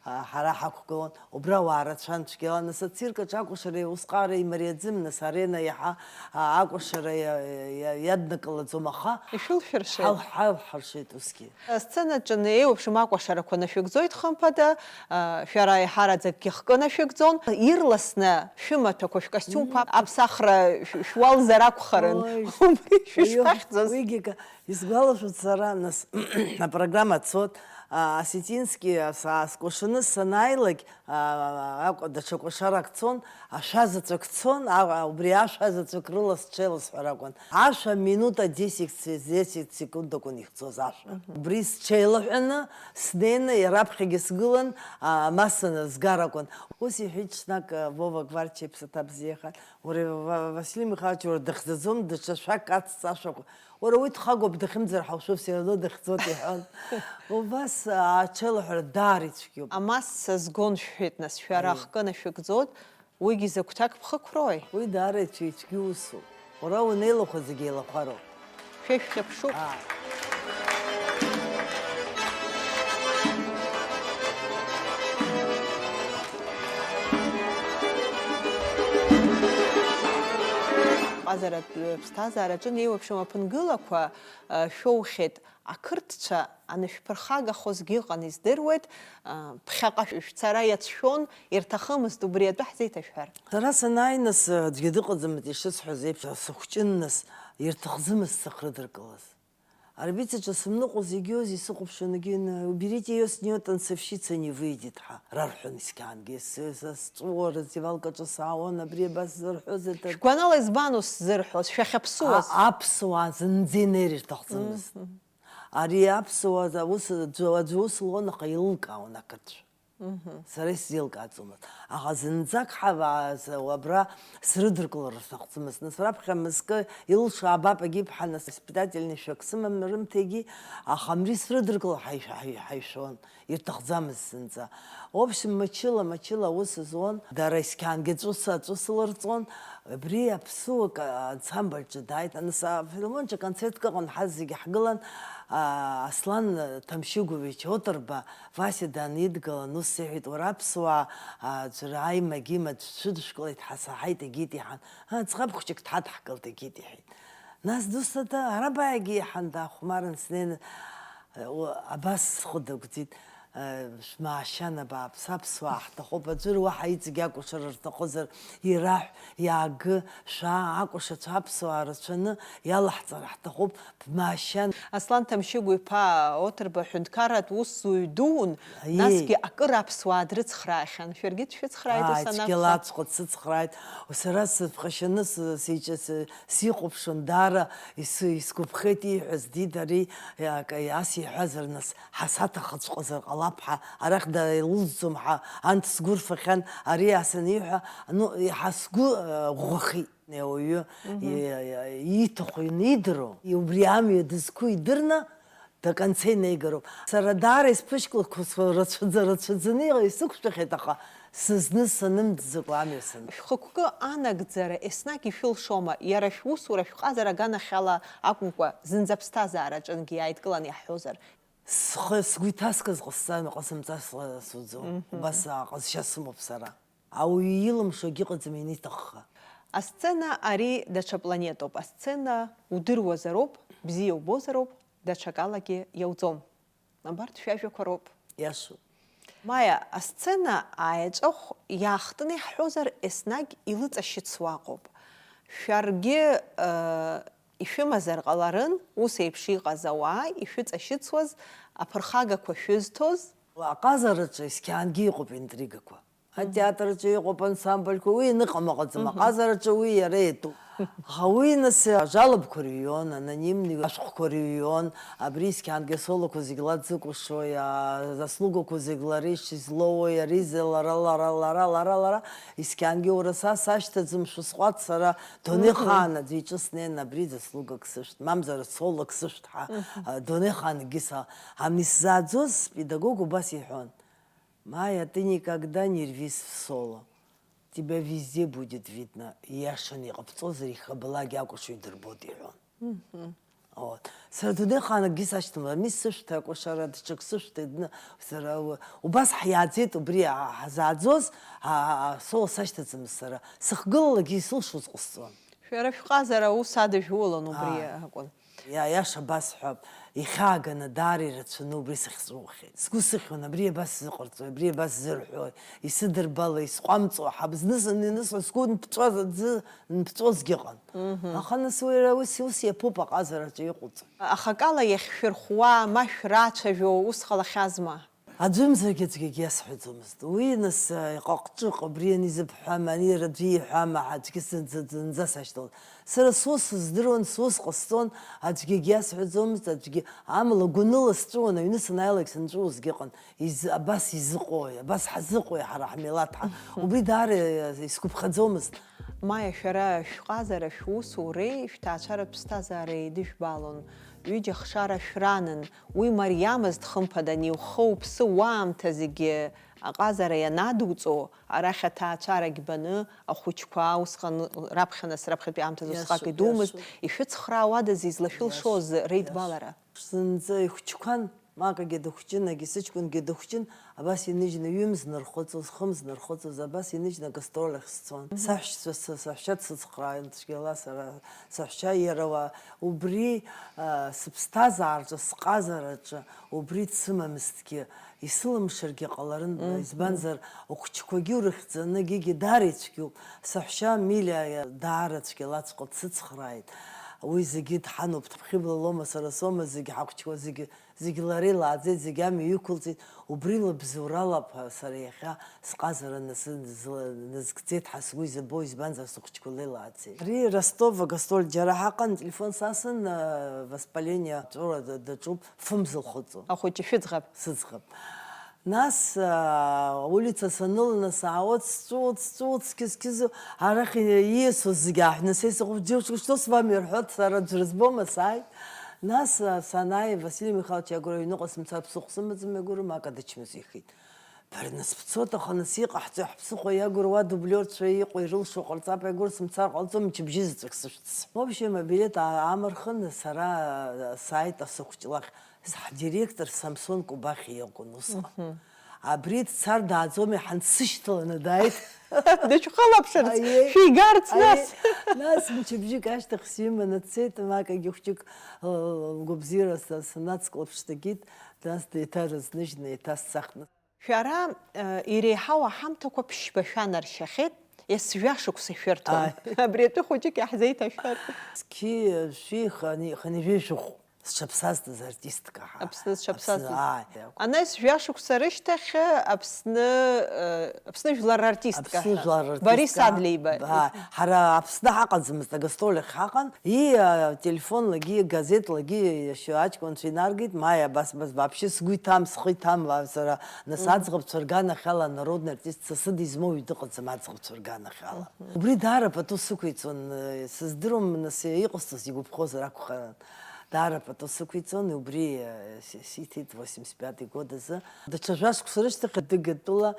а, ҳара ҳақәгылон. Убра ауаа рацәан цәгьала, нас ацирк аҿы акәашара усҟара имариаӡам, нас арена иаҳа, а, акәашара иа-, иа-, иаднакылаӡом, аха Ишәылшәыршеит? ҳал-, ҳалҳаршеит усгьы. Асценаҿы еиуеиԥшым акәашарақәа нашәыгӡоит, хымԥада, а, шәара еиҳараӡакгьы хкы нашәыгӡон. Ирласны шәымаҭәақәа, шәкостиумқәа, Мм. аԥсахра шә-, шәуалзар акәхарын. Ой. Убри Уи, шәышԥахьӡоз? Уигьы ка-, исгәалашәоит сара, нас, апрограмма цот, а, осетинский, а, са-, скәашаны санааилак, а, акәа-, даҽа кәашарак цон, ашәа заҵәык цон, а, убри ашәа заҵәык рыла сҽеиласҳәар акәын. Ашәа минута десять се-, десять секунд акәын ихьӡоз ашәа. Мгм. Убри сҽеилаҳәаны, снеины, раԥхьагьы сгылан, а, амаса назгар акәын. Ус иҳәеит ҽнак, а, Вова Гварчиа иԥсаҭа бзиахааит, уара, Ва-, Василий Михайлович, уара дахьӡаӡом, даҽа шәак ацҵа ашәақәа. Уара уи дхагоуп, дахьымӡар ҳалшәо, все равно дахьӡоит, иҳәон. Убас, а, аҽеилаҳәара даара ицәгьоуп. Амасса згон шәҳәеит, нас, шәара Аиеи. ахкы нашәыгӡоит, уигьы закәтәак ԥхықәрои? Уи даара ицәгьа, ицәгьа усуп. Уара унеилахәа зегь еилахәароуп. Шәа шәхьыԥшуп. Аа. Ҟазаратә ԥсҭазаараҿы неиуеиԥшым аԥынгылақәа, а, шәоухьеит. Ақырҭцәа анышәԥырхагахозгьы ыҟан, издыруеит, а, ԥхьаҟа шәцара иацәшәон, ирҭахымызт убри атәы ҳзеиҭашәҳәар. Сара санааи, нас, аӡәгьы дыҟаӡамызт, ишысҳәаз еиԥш, сыхәҷын, нас, ирҭахӡымызт сыхрыдыркылаз. Арбицаҿы сымныҟәоз егьиоз исыхәаԥшуан, егьи, уберите её с неё, танцовщица не выйдет ҳәа рарҳәон исқьаангьы. С-, с-, сҵәыуара, раздевалкаҿы саауан, абри абас зырҳәозеи, та- Шәгәанала, избан ус ззырҳәоз, шәахьаԥсуаз? А-, аԥсуаа зынӡа инеир ирҭахӡамызт. Мгм. Ари аԥсуаа аус, аӡәы, аӡәы ус луан, аха илылкаауан ақырҭцәа. Мгм. Сара исзеилкааӡомызт. Аха зынӡак ҳавааз абра срыдыркылар рҭахӡамызт. Нас раԥхьа мызкы илшо абап, егьи ԥҳа, нас воспитательный шәак сымам рымҭеигьы, аха мри срыдыркылар ҳаишә-, ҳаи-, ҳаишәон, ирҭахӡамызт зынӡа. В общем, мчыла, мчыла аус зуан, дара исқьаангьы аҵәыса, аҵәы сылырҵон. Абри аԥсуак ансамбльҿы дааит. Аныс-, афилармониаҿы концертк ыҟан, ҳазегьы ҳгылан, а, Аслан Ҭамшьыгәович Оҭырба, Васиа данидгылан, ус сеиҳәеит, уара аԥсуаа, а, ӡәыр аимак има дшәыдышәкылеит, ҳа саҳаит, егьит иҳан. А, ӡӷаб хәҷык дҳадҳкылт, егьит иҳәеит. Нас дусҭада, арабаиагьы иҳан, даахәмарын, снеины, э, у-, абас схы дагәӡит, э, шәмаашьан абааԥс, аԥсуаа ҳҭахуп, аӡәыр уаҳа иҵегь акәашара рҭахызар, ираҳә, иаагы, шәаа, акәашацәа аԥсуаа рацәаны иалаҳҵар ҳҭахуп, бмаашьан. Аслан Ҭамшьыгә-иԥа Оҭырба ҳәынҭқарратә усзуҩ дуун, Аиеи. насгьы акыр аԥсуаа дрыцхраахьан. Шәаргьы дшәыцхрааит ус Ааи, анакәха? Цәгьала аҵәҟьа дсыцхрааит. Сара сыԥхашьаны сы-, сеиҿа-, сы-, сихәаԥшуан, даара ис-, исгәаԥхеит ииҳәаз, диит, ари, иак-, ас иҳәазар, нас, ҳасаҭахаҵәҟьазар ҟалап ҳәа, арахь дара илылҵӡом ҳәа, анҭ сгәы рфахьан, ари ас аниҳәа, ну, иаҳа сгәы, э, ӷәӷәахеит. Ауаҩы Мгм. и-, и-, ииҭаху ианидыруа, убри амҩа дызқәу идырны, До конца инеигароуп. Сара даара исԥышьклақәа рацәаӡа-, рацәаӡаны иҟ-, исықәшәахьеит, аха сызны санымӡӡакәа амҩа санықәтәа. Шәхықәкы анагӡара еснагь ишәылшома, иара шәусура шәҟазара аганахьала акәымкәа, зынӡа аԥсҭазаараҿынгьы иааидкыланы иаҳҳәозар? Схы, сгәы иҭаскыз ҟасҵан, ҟасымҵар сла-, суӡом. Мгм. Убас аҟазшьа сымоуп сара. Ауаҩы илымшогь ыҟаӡам ианиҭахха. Асцена ари даҽа планетоуп. Асцена удыруазароуп, бзиа убозароуп, даҽакалагьы иауӡом. Абарҭ шәажәақәа роуп. Иашоуп. Маиа, асцена аеҵәахә иаахтны иаҳҳәозар, еснагь илыҵашьыцуа ыҟоуп. Шәаргьы, э, ишәымазар ҟаларын, ус еиԥш иҟаз ауаа ишәыҵашьыцуаз, аԥырхагақәа шәызҭоз. Аҟазараҿы есқьаангьы иҟоуп интригақәа. Мгм. Атеатраҿы иҟоуп ансамбльқәа, уи иныҟам ыҟаӡам, мгм, аҟазараҿы уи иара иатәуп. Аха уи, нас, ажалобқәа рыҩуан, анонимни ашәҟәқәа рыҩуан, абри есқьаангьы асолоқәа зегь ла дзыкәашои, а, заслугақәа зегь лара ишизлоуи, ари зе-, лара, лара, лара, лара, лара, есқьаангьы уара са сашьҭаӡам шәысҟәаҵ, сара дунеихаан аӡәы иҿы снеин абри заслугак сышәҭ, мамзар солок сышәҭ ҳәа, мгм, а, дунеихаангьы са, ам исзааӡоз педагог убас иҳәон. Майя, ты никогда не рвись в соло. Тебя везде будет видно. Ииашаны иҟабҵозар, ихабалак иакәашо идырбоит, иҳәон. Мгм. Вот. Сара дунеихаан акгьы сашьҭамлан, ами сышәҭа, акәашара даҽак сышәҭа, дны-, сара у-, убас ҳиааӡеит, убри ҳа-, ҳазааӡоз, а, а, а, соло сашьҭаӡамызт сара. Сыхгылалакгьы исылшоз ҟасҵон. Шәара шәҟазара аус адыжәулон убри, ааи, акәын. Иа-, иаша басҳәап, ихьааганы даара ирацәаны убри сахьҵәыуахьеит. Сгәы сыхьуан, абри абас сзыҟарҵои, абри абас сзырҳәои, исыдырбало, исҟәамҵуа ҳәа, зны-зынла инысҳәо, сгәы нԥҵәаз аӡы нԥҵәозгьы ыҟан. Мгм. Аха нас уи ара ус, ус иаԥуп аҟазараҿы иҟауҵо. Ахакала иахьшәырхәуа, ма шәрацәажәо ус ҟалахьазма? Аӡәымзаргьы аӡәгьы иасҳәаӡомызт. Уи, нас, иҟаҟҿыҟ, абри анизыбҳәама, ани аӡәы иҳәама ҳәа аӡәгьы зынӡа, зынӡа сашьҭалт. Сара сус сыздыруан, сус ҟасҵон, аӡәгьы иасҳәаӡомызт, аӡәгьы, амала гәаныла сҵәыуан, аҩны санааилак санҵәуозгьы ыҟан. Из-, абас изыҟои, абас ҳазыҟои ҳара ҳмилаҭ ҳа? Убри даара исгәаԥхаӡомызт. Маиа, шәара шәҟазара, шәусуреи шәҭаацәаратә ԥсҭазаареи еидышәбалон. Ҩыџьа хшара шәранын. Уи мариамызт, хымԥада, ани ухы-уԥсы уаамҭа зегьы аҟазара ианадуҵо, арахь аҭаацәарагь баны, ахәыҷқәа усҟан раԥхьа нас, раԥхьатәи аамҭазы усҟак, иашоуп, идумызт, иашоуп, ишәыцхраауадаз излашәылшоз, иашоуп, реидбалара? Иашоуп. Зынӡа ихәыҷқәан, макагьы дыхәҷын, агьы сыҷкәынгьы дыхәҷын, абас иныжьны ҩымз нырхыҵуаз, хымз нырхыҵуаз, абас иныжьны агастроль ахь сцон. Мгм. Саҳәшьцәа, са-, саҳәшьа дсыцхрааит, цәгьала сара, саҳәшьа иара уа, убри, а, сыԥсҭазаараҿы, сҟазараҿы убри дсымамызҭгьы, исылымшаргьы ҟаларын, мгм, избанзар, ухәыҷқәагьы урыхьӡаны, егьигьы даара ицәгьоуп. Саҳәшьа Милиа даара цәгьалаҵәҟьа дсыцхрааит. Уи зегьы дҳануп, дыԥхьыблалома, сара соума, зегь ҳахәыҷқәа зегьы, зегь лара илааӡеит, зегь амҩа иқәылҵеит. Убри лыбзоуралап ҳәа сара иахьа сҟазара назы-, назы-, назгӡеит ҳәа сгәы изабо, избанзар, сыхәыҷқәа леилааӡеит. Ари Ростов агастроль џьара ҳаҟан, телефон сасын, э, воспаление аҵәыуара да-, даҿуп, фымз лхыҵуан. Ахәыҷы шәыӡӷаб? Сыӡӷаб. Нас, аа, аулица саныланы саауеит, сҵәыуоит, сҵәыуоит, сқьыз-қьызуа, арахь ииасуаз зегьы ааҳәны, са исыхәо, џьоушьҭ, что с вами рҳәоит, сара аӡәыр збома, сааит. Нас, аа, санааи, Василий Михайлович Иагәыр аҩныҟа сымцар ԥсыхәа сымаӡам, Иагәыр, ма акы дычмазаихит. Бара нас бцоит, аха нас иҟаҳҵои, ҳԥсыхәа Иагәыр уа дублиорцәа иҟоу ирылшо ҟарҵап, Иагәыр сымцар ҟалҵом, мчыбжьы заҵәык сышәҭ. В общем, абилеҭ а-, аамырхын, сара, аа, сааит асыхәҷ лахь. Ҳдиректор Самсон Кубахь иакәын усҟан. Мгм. Абри дцар дааӡом, иҳан дсышьҭаланы дааит. Дышәхылаԥшырц, аиеи, шәигарц, аиеи, нас. Нас мчыбжьык ашьҭахь симаны дцеит, макагьы хәҷык, э, лгәабзиара са-, санацклаԥш дагеит, нас деиҭарызныжьны еиҭасцахт. Шәара, э, иреиҳау аҳамҭақәа ԥшьба шәанаршьахьеит, есжәа шықәса шәырҭон. Ааи. Абри атәы хәыҷык иаҳзеиҭашәҳәар. Зқьи жәшәи хани-, хынҩажәи жәохә. Сҽаԥсазтәыз артистка ҳәа. Аԥсны зҽаԥсазтәыз. Аԥсны, ааи. Анес жәашықәса рышьҭахь Аԥсны, э, Аԥсны жәлар рартистка Аԥсны ҳәа. Жәлар рартистка. Борис Адлеиба. Ааи. Ҳара Аԥсны ҳаҟаӡамызт, агастроль ахь ҳаҟан. И, э, телефонлагьы, газетлагьы иашьа аҷкәынцәа инаргеит, Маиа, абас, абас, вообще сгәы иҭам, схы иҭам, ва-, сара, нас, мгм, аӡӷабцәа рганахьала народный артист са сыда измоуҩ дыҟаӡам аӡӷабцәа рганахьала. Мгм. Убри даара пату сықәиҵон, э, сыздыруам, нас, иҟасҵоз игәаԥхозар акәхарын. Даара пату сықәиҵон, убри, э, си-, сиҭеит восемьдесят пятый год азы. Даҽа жәашықәса рышьҭахь Адыгатәыла,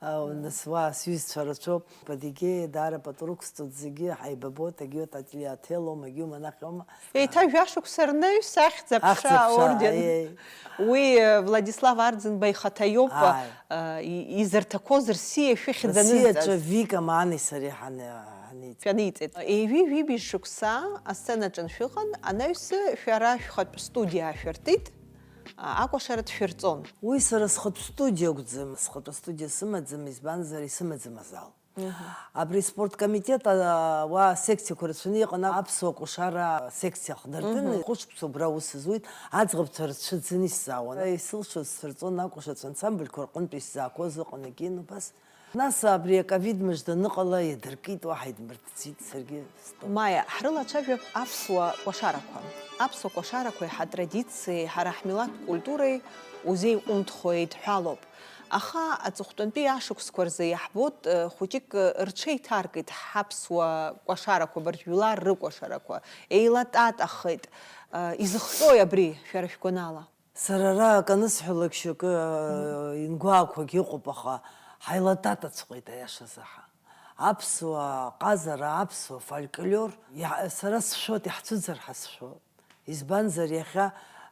э, нас уа сҩызцәа рацәоуп. Адыгеи даара пату рықәсҵоит зегьы, ҳаибабоит, агьиот ателеотелом, агьиу монахиома. Еиҭа жәашықәса рнаҩс ахьӡ-аԥша Ахьӡ-аԥша, аорден. Аиеи. Уи, э, Владислав Арӡынба ихаҭа иоуп, Ааи. э, и-, изырҭақәоз рсиа шәыхьӡ Рсиаҿы анызҵаз. Вика Маани сареи ҳани-, ҳаниҵ. Шәаниҵеит. Ҩажәи жәибжь шықәса асценаҿ аншәыҟан, анаҩсы шәара шәхатә студиа аашәыртит, а, акәашара дшәырҵон. Уи сара схатә студиа акәӡам, схатәы студиа сымаӡам, избанзар, исымаӡам азал. Мгм. Абри спорткомитет, а, уа секциақәа рацәаны иҟан, аԥсуа кәашара секциа хдыртәын, Мгм. хәышықәса убра аус зуит, аӡӷабцәа рцәыӡын исзаауан. Исылшоз сырҵон акәашацәа ансамбльқәа рҟынтә исзаақәоз ыҟан, егьин убас. Нас абри аковид мыжда аныҟала иадыркит, уаҳа идмыртӡит, саргьы стәоуп. Маиа, ҳрылацәажәап аԥсуа кәашарақәа. Аԥсуа кәашарақәеи ҳатрадициеи, ҳара ҳмилаҭтә культуреи узеиҟәымҭхо еидҳәалоуп. Аха аҵыхәтәантәи ашықәсқәа рзы иаҳбоит, э, хәыҷык, э, рҽеиҭаркит ҳаԥсуа кәашарақәа, абарҭ жәлар рыкәашарақәа, еилататахеит. Э, изыхҟьои абри, шәара шәгәанала? Сара ара акы анысҳәалак шьоукы, э, имгәаақәагь ыҟоуп, аха ҳаилататаҵәҟьеит аиашазы ҳа. Аԥсуа ҟазара, аԥсуа фольклор, иа-, сара сшәоит, иаҳцәыӡыр ҳәа сшәоит. Избанзар, иахьа,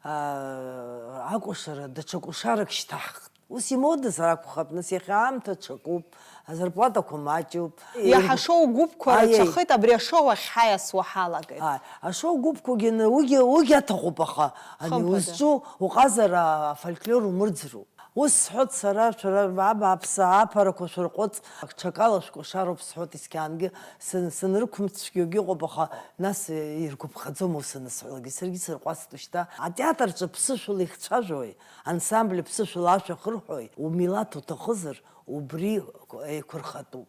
аа, акәашара, даҽа кәашарак шьҭаҳхт. Ус имодазар акәхап, нас иахьа аамҭа ҽакуп, азарплатақәа маҷуп. Иаҳа ашоу гәыԥқәа Аиеи. рацәахеит, абри ашоу ахь ҳаиасуа ҳалагеит. Ааи, ашоу гәыԥқәагьы ны уигьы, уигьы аҭахуп, аха ани Хымԥада. узҿу уҟазара афольклор умырӡроуп. Ус сҳәоит сара, шәара абааԥсы, аԥарақәа шәырҟәыҵ, аҽакала шәкәашароуп сҳәоит, есқьаангьы сын-, сынрықәымҵцәгьоугьы ыҟоуп, аха нас иргәаԥхаӡом ус анысҳәалакгьы, саргьы сырҟәацт шьҭа. Атеатр аҿы ԥсышәала ихцәажәои, ансамбль ԥсышәала ашәа ахырҳәои, умилаҭ уҭахызар, убри еиқәырхатәуп.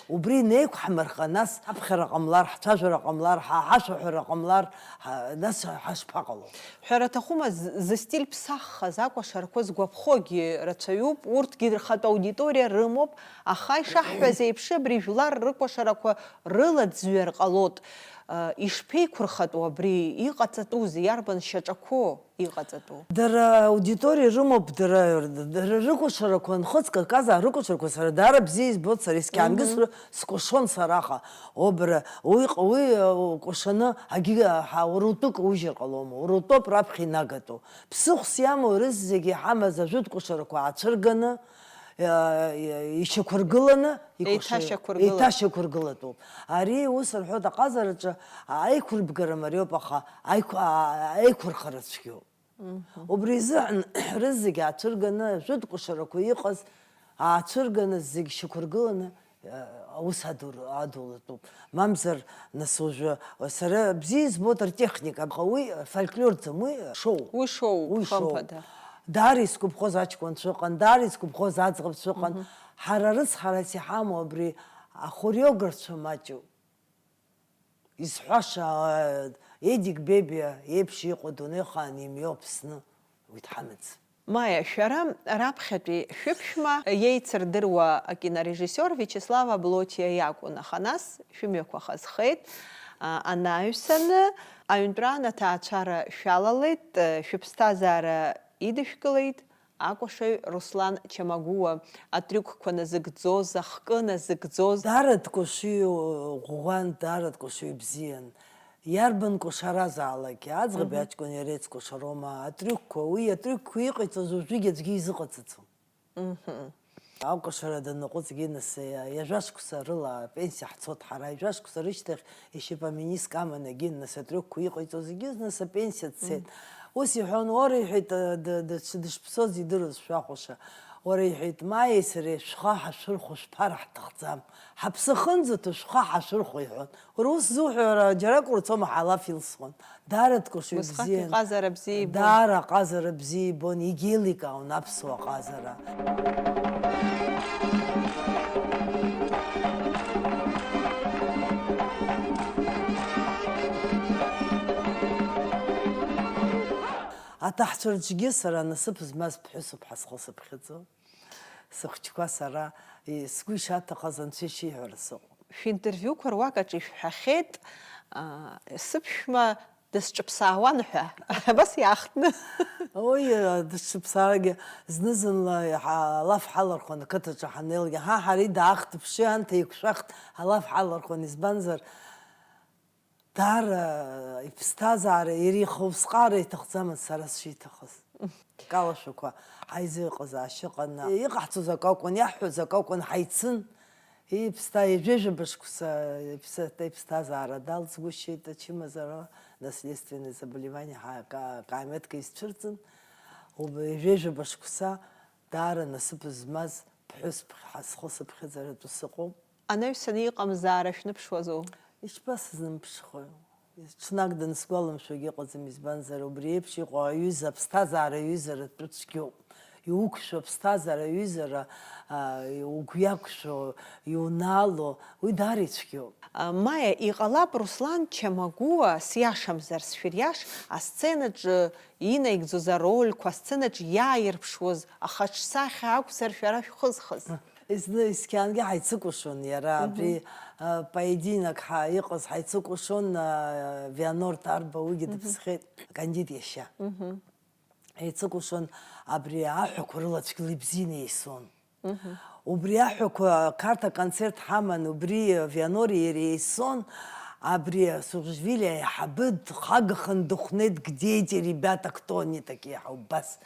Убри инеиқәҳмырха, нас аԥхьара ҟамлар, ҳцәажәара ҟамлар, ҳа-, ҳашәаҳәара ҟамлар, ҳа-, нас ҳашԥаҟало? Ҳәара аҭахума, з-, зыстиль ԥсаххаз акәашарақәа згәаԥхогьы рацәаҩуп, урҭгьы рхатә аудиториа рымоуп, аха ишаҳҳәаз еиԥш, абри жәлар рыкәашарақәа рыла ӡҩар ҟалоит. Ишԥеиқәырхатәу абри, иҟаҵатәузеи, иарбан шьаҿақәоу? Иҟаҵатәу. Дара аудиториа рымоуп, дара, дара рыкәашарақәа, нхыҵ Кавказаа рыкәашарақәа сара даара бзиа избоит, сара есқьаангьы Мгм. сры-, скәашон сара аха. Обра, уи ҟ-, уи, э, кәашаны агьы, ҳа, уара утәы каужьыр ҟалома, уара утәоуп раԥхьа инагатәу. Ԥсыхәс иамоу рызегьы иҳамаз ажәытә кәашарақәа аацәырганы, э, э, ишьақәыргыланы икәаша-, Еиҭашьақәыргыла. еиҭашьақәыргылатәуп. Ари ус рҳәоит аҟазараҿы аиқәырбгара мариоуп, аха аиқә-, а-, аиқәырхара цәгьоуп. Мгм. Убри изыҳәан рызегь аацәырганы, ажәытә кәашарақәа иҟаз аацәырганы, зегь шьақәыргыланы, э, аус аду-, адулатәуп. Мамзар, нас уажәы, сара бзиа избоит ртехника, аха уи фольклорӡам, уи шоу. Уи шоу, Уи шоу. хымԥада. Даара исгәаԥхоз аҷкәынцәа ыҟан, даара исгәаԥхоз аӡӷабцәа ыҟан. Мгм. Ҳара рыцҳарас иҳамоу абри ахореографцәа маҷуп. Изҳәаша, Едик Бебиа еиԥш иҟоу адунеихаан имҩоу Аԥсны уи дҳамаӡам. Маиа, шәара раԥхьатәи шәыԥшәма иеицырдыруа акинорежиссиор Виачеслав Аблотиа иакәын, аха нас шәымҩақәа хазхеит, а, анаҩсаны аҩнтәраан аҭаацәара шәалалеит, а, шәыԥсҭазаара идышәкылеит. Акәашаҩ Руслан Чамагәуа, атрюкқәа назыгӡоз, ахкы назыгӡоз. Даара дкәашаҩ ӷәӷәан, даара дкәашаҩ бзиан. Иарбан кәашаразаалакгьы, аӡӷаби Мгм. аҷкәыни иара еицкәашароума, атрюкқәа, уи атрюкқәа иҟаиҵоз уажәыгь аӡәгьы изыҟаҵаӡом. Мгм. Акәашара данаҟәыҵгьы нас, иа-, иажәа шықәса рыла апенсиа ҳцот ҳара, ижәа шықәса рышьҭахь ишьапы аминиск аман егьин, нас атрюкқәа иҟаиҵоз егьи, нас апенсиа дцеит. Мгм. Ус иҳәон, уара, иҳәеит, д-, д-, дышԥсоз идыруаз шәахәаша. Уара, иҳәеит, Маиеи сареи шәхы ҳашәырхәо шәԥара ҳҭахӡам. Ҳаԥсы ахьынӡаҭоу шәхы ҳашәырхәо, иҳәон. Уара ус зуҳәо, уара џьарак урцома ҳәа алаф илсуан. Даара дкәашаҩ Усҟак бзиан. Иҟазара бзиа ибон. Даара аҟазара бзиа ибон, егьеиликаауан аԥсуа ҟазара. Аҭаҳцәа рҿгьы сара насыԥ змаз ԥҳәысуп ҳәа схы сыԥхьаӡо. Сыхәыҷқәа сара, и-, сгәы ишаҭахаз анцәа ишиҳәара сыҟоуп. Шәинтервиуқәа руак аҿы ишәҳәахьеит, а, сыԥшәма Дысҿыԥсаауан ҳәа, абас иаахтны. Ой, дысҿыԥсаарагьы, зны-зынла иаҳа-, алаф ҳалархәон ақыҭаҿы ҳаннеилакгьы, ҳа ҳара идаахтыԥши, анҭ еиқәшәахт, алаф ҳалархәон, избанзар, даара иԥсҭазаара, иара ихы усҟаара иҭахӡамызт сара сшиҭахыз. Акалашәақәа ҳаизыҟазаашьа ыҟан, иҟаҳҵоз акы акәын, иаҳҳәоз акы акәын, ҳаицын. Иԥсҭа-, ҩажәа быжқәса иԥсҭа-, иԥсҭазаара далҵгәышьеит ачымазара, наследственное заболевание ҳа-, ка-, каамеҭк изцәырҵын, уб-, ҩажәа быжқәса даара насыԥ змаз ԥҳәыск ҳа-, схы сыԥхьаӡаратәы сыҟоуп. Анаҩсаны иҟамзаара шәныԥшуазу? Ишԥасызнымԥшхои? Ҽнак дансгәаламшәогьы ыҟаӡам, избанзар, убри еиԥш иҟоу аҩыза, аԥсҭазаара аҩызаратәы цәгьоуп. Иуқәшәо аԥсҭазаара аҩызара, а, угәы иақәшәо, иунаало, уи даара ицәгьоуп. А, Маиа, иҟалап Руслан Чамагәуа, сиашамзар, сшәыриаш, асценаҿы инаигӡоз арольқәа, асценаҿ иааирԥшуаз ахаҿсахьа акәзар шәара шәхызхыз? Зны исқьангьы ҳаицыкәашон иара, абри, а, поединок ҳа-, иҟаз ҳаицыкәашон, а, Вианор Тарба, уигьы дыԥсхьеит, Кандид иашьа. Ҳаицыкәашон, абри аҳәақәа рыла цәгьала ибзианы еисон. Убри аҳәақәа, Қарҭ аконцерт ҳаман, убри Вианори иареи еисон, абри Сухишвили аиҳабы дхагахан дыхәнеит, где эти ребята, кто они такие, ҳа убас.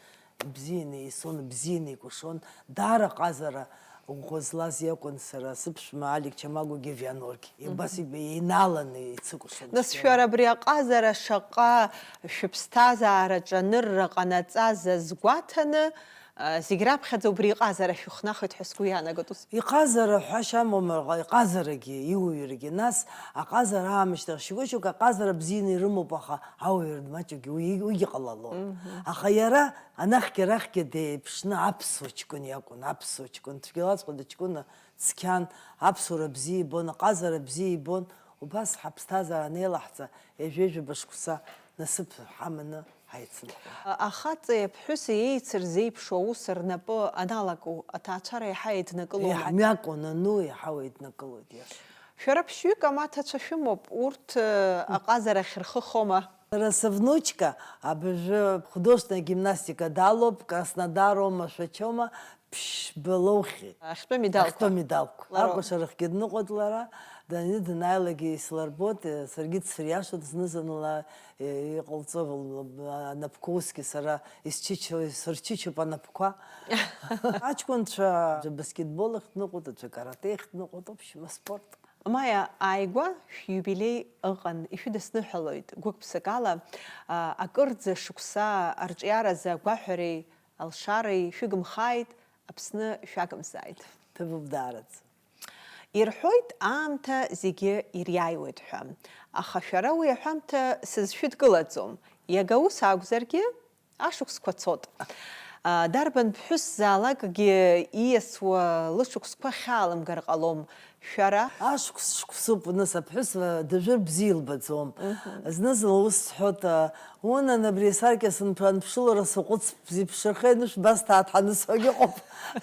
Ибзианы еисон, ибзианы икәашон, даара ҟазара ӷәӷәа злаз иакәын, сара сыԥшәма Алик Чамагәагьы Вианоргьы. Убас иб-, еинааланы ицыкәашон. Нас шәара абри аҟазара шаҟа шәыԥсҭазаараҿы анырра ҟанаҵаз азгәаҭаны, а, зегь раԥхьаӡа убри иҟазара шәыхнахит ҳәа сгәы иаанагоит ус. Иҟазара ҳәашьа амоума, иҟазарагьы, иуаҩрагьы. Нас аҟазара аамышьҭахь шьоук-шьоук аҟазара бзианы ирымоуп, аха ауаҩра маҷугьы уи, уигьы ҟалалон. Аха иара Анахьгьы арахьгьы деиԥшны аԥсуа ҷкәын иакәын, аԥсуа ҷкәын, цәгьала аҵәҟьа дыҷкәына цқьан, аԥсуара бзиа ибон, аҟазара бзиа ибон, убас ҳаԥсҭазаара анеилаҳҵа, ҩажәа-ҩажәа быжқәса насыԥ ҳаманы ҳаицынхеит. Ахаҵеи аԥҳәыси еицырзеиԥшу аус рнапы аналаку, аҭаацәара еиҳа еиднакылома? Еиҳа, мҩак уанану, еиҳа уеиднакылоит, иаша. Шәара ԥшьҩык амаҭацәа шәымоуп, урҭ, э, аҟазарахь рхы хома? Сара сывнучка абыржәы художественная гимнастика далоуп, Краснодароума, Шәачоума, ԥшьба лоухьеит. Ахьтәы медалқәа. Ахьтәы медалқәа. Лара. Акәашарахьгьы дныҟәоит лара, дани-, данааилагьы ислырбоит, э, саргьы дсыриашоит зны-зынла, э, иҟалҵо, э, анапқәа усгьы сара исчычо-, сырчычоуп анапқәа. Аҷкәынцәа аӡәы баскетбол ахь дныҟәоит, аӡәы каратэ ахь дныҟәоит, в общем, аспорт. Маиа, ааигәа шәиубилеи ыҟан, ишәыдысныҳәалоит, гәык-ԥсыкала, а, акырӡа шықәса арҿиаразы агәаҳәареи алшареи шәыгымхааит, Аԥсны шәагымзааит. Ҭабуп даараӡа. Ирҳәоит, аамҭа зегьы ириааиуеит ҳәа, аха шәара уи аҳәамҭа сызшәыдкылаӡом, иага ус акәзаргьы, Ашықәсқәа цот. Дарбан ԥҳәыс заалакгьы ииасуа лышықәсқәа хьаалымгар ҟалом. Шәара? Ашықәс шықәсуп, нас аԥҳәыс дажәыр бзиа илбаӡом. Зны-зынла ус сҳәоит, унан, абри асаркьа сынтәа анԥшылара саҟәыҵ, бзиа ԥшырхеит, нышә басҭааит ҳәа анысҳәогьы ыҟоуп.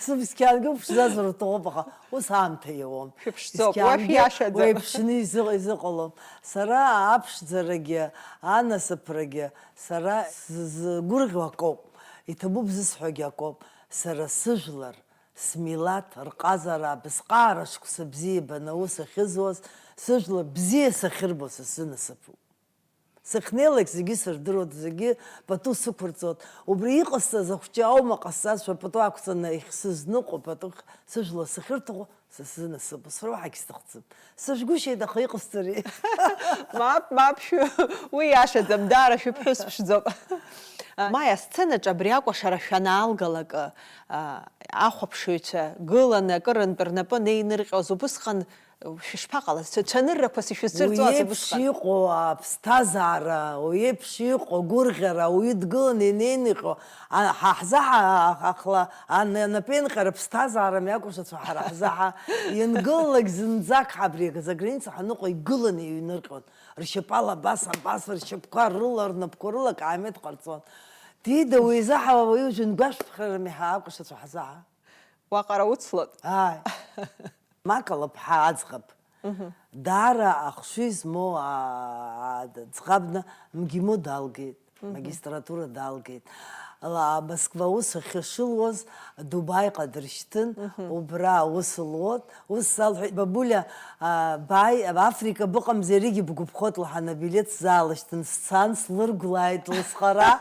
Сыԥсқьангьы уԥшӡазар уҭахуп, аха ус аамҭа иауам. Шәыԥшӡоуп, уа шәиашаӡам. Уеиԥшны изыҟ-, изыҟалом. Сара аԥшӡарагьы, анасыԥрагьы, Сара сзы-, сзыгәырӷьо акоуп, иҭабуп зысҳәогьы акоуп, сара сыжәлар, смилаҭ, рҟазара, абысҟаара шықәса бзиа ибаны аус ахьызуаз, сыжәлар бзиа сахьырбо са сзы насыԥуп. Сахьнеилак зегьы сырдыруеит, зегьы пату сықәырҵоит. Убри иҟасҵаз ахәҷы аума ҟасҵазшәа пату ақәҵаны иахьсызныҟәо, пату сыжәлар сахьырҭаху, Са сзы насыԥуп, сара уаҳагь сҭахӡам. Сышәгәышьеит, аха иҟасҵари? Мап, мап, шәы-, уи иашаӡам, даара шәыԥҳәыс ԥшӡоуп. Маиа, асценаҿ абри акәашара шәанаалгалак, а, ахәаԥшыҩцәа гыланы акырынтә рнапы анеинырҟьоз убысҟан шәышԥаҟалаз? Цәа-, цәаныррақәас ишәызцәырҵуаз Уи еиԥш убысҟан? Иҟоу аԥсҭазаара, уи еиԥш иҟоу агәырӷьара, ауаҩы дгыланы инеины иҟоу, А, ҳа ҳзаҳа, а, ахла, ан-, анапеинҟьара ԥсҭазаарам иакәшацәа ҳара ҳзаҳа, иангылалак зынӡак ҳабри заграница ҳаныҟоу игыланы иҩнырҟьон. Ршьапала абас, абас, ршьапқәа рыла, рнапқәа рыла акаамеҭ ҟарҵон. Дида, уи изаҳа уаҩы жәынгәашәԥхарами ҳа акәшацәа ҳзаҳа? Уаҟара уцлот. Ааи. Макала ԥҳа аӡӷаб. Даара ахшыҩ змоу, аа, ӡӷабны МГИМО далгеит, магистратура далгеит. Ла-, Москва аус ахьы шылуаз, Дубаиҟа дыршьҭын, убра аус луот. Ус салҳәеит, "Бабуля, аа, бааи, Африка быҟамзи, аригьы бгәаԥхоит," лҳәан, абилеҭ сзаалышьҭын, сцан, слыргәлааит лызхара.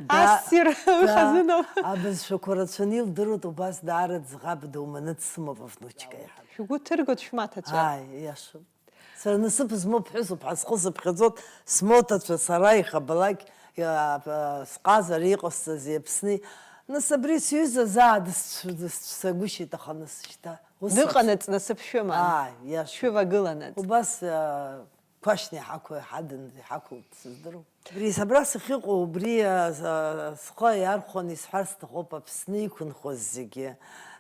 Да, Ассир, да, хазыноуп. Абызшәақәа рацәаны илдыруеит, убас даара ӡӷаб доуманы дсымоуп, Внучка иҳәан. Шәгәы ҭыргоит шәмаҭацәа. Ааи, иашоуп. Сара насыԥ змоу ԥҳәысуп ҳәа схы сыԥхьаӡоит, смоҭацәа сара ихабалак, иа-, а, сҟазара иҟасҵази Аԥсни. Нас абри сҩыза заа дысцә-, дысцәцагәышьеит, аха нас шьҭа ус Дыҟанаҵ насыԥ шәыма? Ааи, иашоуп. Шәывагыланаҵ. Убас, а, қәашьна иҳақәу, иҳадын, иҳақәылт сыздыруам. Убри абра сахьыҟоу, убри, а, а, схы иархәаны исҳәар сҭахуп, Аԥсны иқәынхоз зегьы,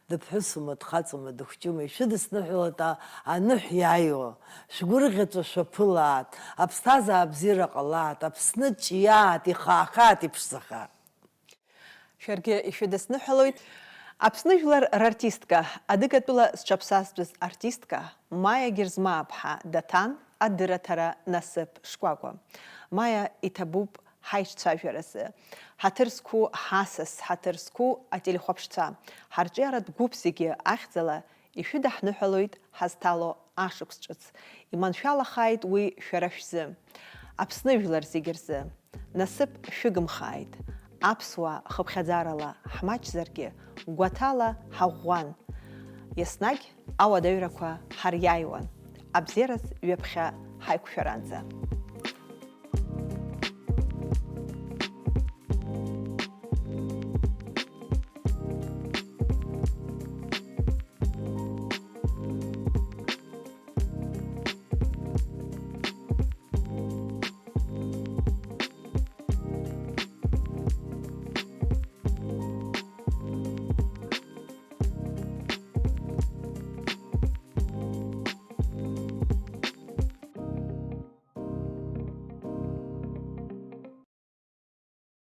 дыԥҳәысума, дхаҵоума, дыхәҷума, ишәыдысныҳәалоит, а, аныҳә иааиуа, шәгәырӷьаҵәа шәаԥылаат, аԥсҭазаа бзиара ҟалаат, Аԥсны ҿиаат, ихаахаат, иԥшӡахаат. Шәаргьы ишәыдысныҳәалоит. Аԥсны жәлар рартистка, адыгатәыла зҽаԥсазтәыз артистка, Маиа Герзмааԥҳа даҭан адырраҭара насыԥ шкәакәа. Маиа, иҭабуп ҳаиҿцәажәаразы. Ҳаҭыр зқәу ҳасас, ҳаҭыр зқәу ателехәаԥшцәа, ҳарҿиаратә гәыԥ зегьы ахьӡала ишәыдаҳныҳәалоит ҳазҭало ашықәс ҿыц. Иманшәалахааит уи шәара шәзы, Аԥсны жәлар зегьы рзы. Насыԥ шәыгымхааит. Аԥсуаа хыԥхьаӡарала ҳмаҷзаргьы, гәаҭала ҳаӷәӷәан. Еснагь ауадаҩрақәа ҳариааиуан, абзиараз ҩаԥхьа ҳаиқәшәаранӡа.